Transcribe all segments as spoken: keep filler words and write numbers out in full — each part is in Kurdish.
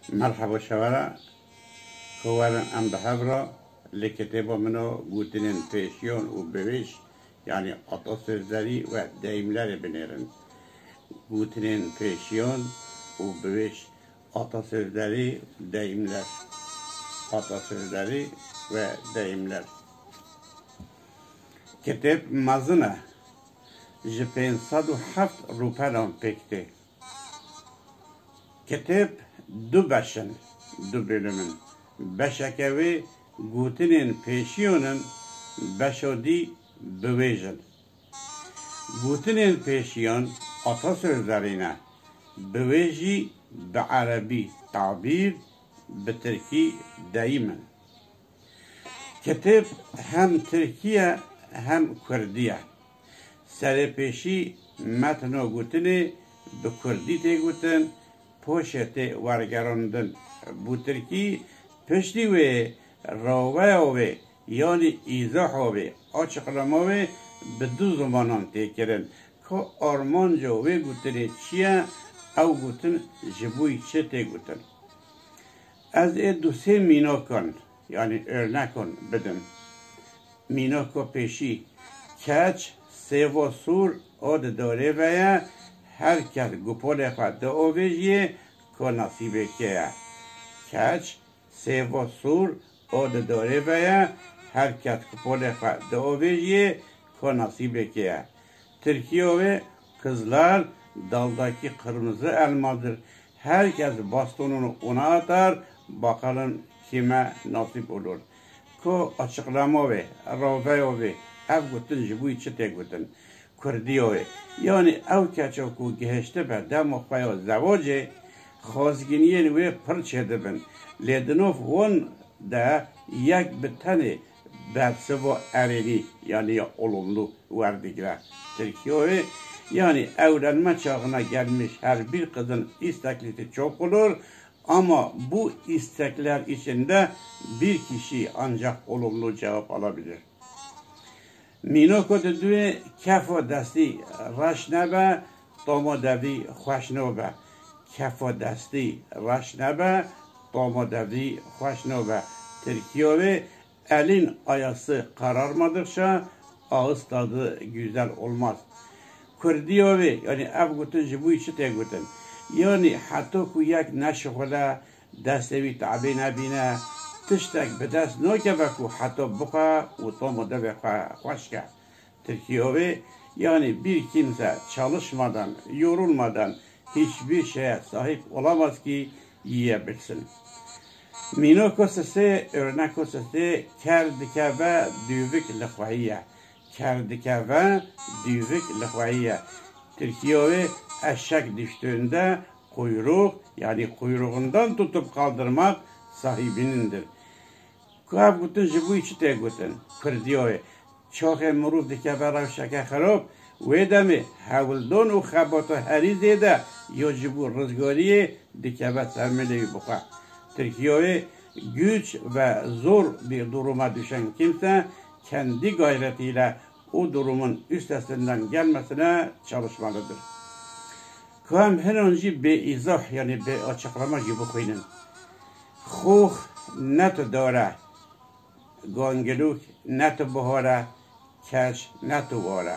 Merheba şewere, ku werin em bi hev re li kitêba min a Gotinên Pêşiyan û Biwêj, yanî Atasözleri ve Deyimleri binêrin. Gotinên Pêşiyan û Biwêj, Atasözleri, Deyimler. Atasözleri ve Deyimler. Kitêb mezin e. Ji pênc sed û heft rûpelan pêk tê. Kitêb du beş in, du bölüm in. Beşeke wê gotinên pêşiyan in, beşa dî biwêj in. Gotinên pêşiyan atasözleri ne. Biwêj jî bi erebî tabîr, bi tirkî deyim in. Kitêb hem tirkî ye hem kurdî ye. Serê pêşî metna gotinê bi kurdî tê gotin, poşê tê wergerandin bo tirkî, piştî wê raveya wê, yanî îzaha wê, açıklama wê bi du zimanan tê kirin, ka armanca wê gotinê çi ye, ew gotin ji bo çi tê gotin. Ez ê du sê mînakan, yanî örnekan bidim. Mînaka pêşî, keç, sêva sor, a di darê ve ye, her kes gupolê xwe diavêjiyê, ka nasîbekê ye. Keç, sêva sor, a di darê ve ye, her kes gupolê xwe diavêjiyê, ka nasîbekê ye. Tirkiya wê, kızlar daldaki kırmızı elmadır. Herkes bastonunu ona atar, bakalım kime nasip olur. Ka açıklama wê, raveya wê, ev gotin ji bo çi tê gotin? Kurdiya wê. Yanî ew keça ku gihiştibe dema xwe ya zewacê, xwazginiyên wê pir çêdibin. Lê di nav wan de yek bi tenê bersiva erênî, yanî ya olumlu werdigire. Tirkiya wê, yanî evlenme çağına gelmiş her bir kızın isteklisi çok olur ama bu istekler içinde bir kişi ancak olumlu cevap alabilir. Mînoko di duê, kefa destî reş nebe, toma devî xweş nobe. Kefa destî reş nebe, toma devî xweş nobe. Tirkiya wê, elin ayası kararmadıkça ağız tadı güzel olmaz. Kurdiya wê, yanî ev gotin ji bo çi tê gotin? Yanî heta ku yek neşixule, destê wî tabî nebîne, tiştek bi dest nakeve ku heta bixwe û toma devê xwe xweş ke. Tirkiya wê, yanî bir kimse çalışmadan, yorulmadan hiçbir şeye sahip olamaz ki yiyebilsin. Mînoko sisê, örneko sisê, ker dikeve dûvik li xweyî ye. Ker dikeve dûvik li xweyî ye. Tirkiya wê, eşek düştüğünde kuyruk, yani kuyruğundan tutup kaldırmak sahibinindir. Ku ev gotin ji bo çi tê gotin? Kurdiya wê. Çaxê mirov dikeve rewşeke xirab, wê demê hewldon û xebata herî zêde ya ji bo rizgariyê dikeve ser milê wî bixwe. Tirkiya wê, güç ve zor bir duruma düşen kimse kendi gayretiyle o durumun üstesinden gelmesine çalışmalıdır. Ku em hinan jî bê îzah, yanî bê açıklama jî bixwînin. Xox ne tu dare, gangilûk ne tu bihare, keç ne tu ware.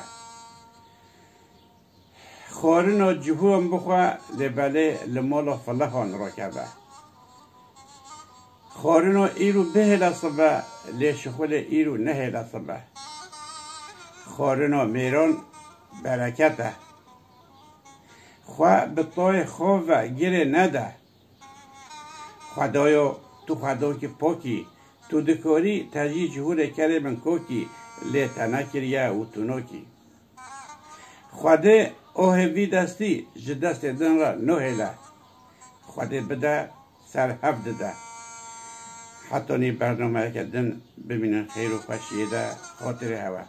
Xwarina cihuan bixwe, lê belê li mala filihan rakeve. Xwarina îro bihêle sibe, lê şixulê îro nehêle sibe. Xwarina mêran bereket e. Xwe bi tayê xwe ve girê nede. Xwedaya, tu xwedokî pokî, tu dikarî te jî cihûrê kerê min kokî, lê te nekiriye û tu nokî. Xwedê ohê vî destî ji destê din re nohêle. Xwedê bide ser hev dide. Hetanî bernameyeke din bimînin xêr û xweşiyê de, xatirê hewe.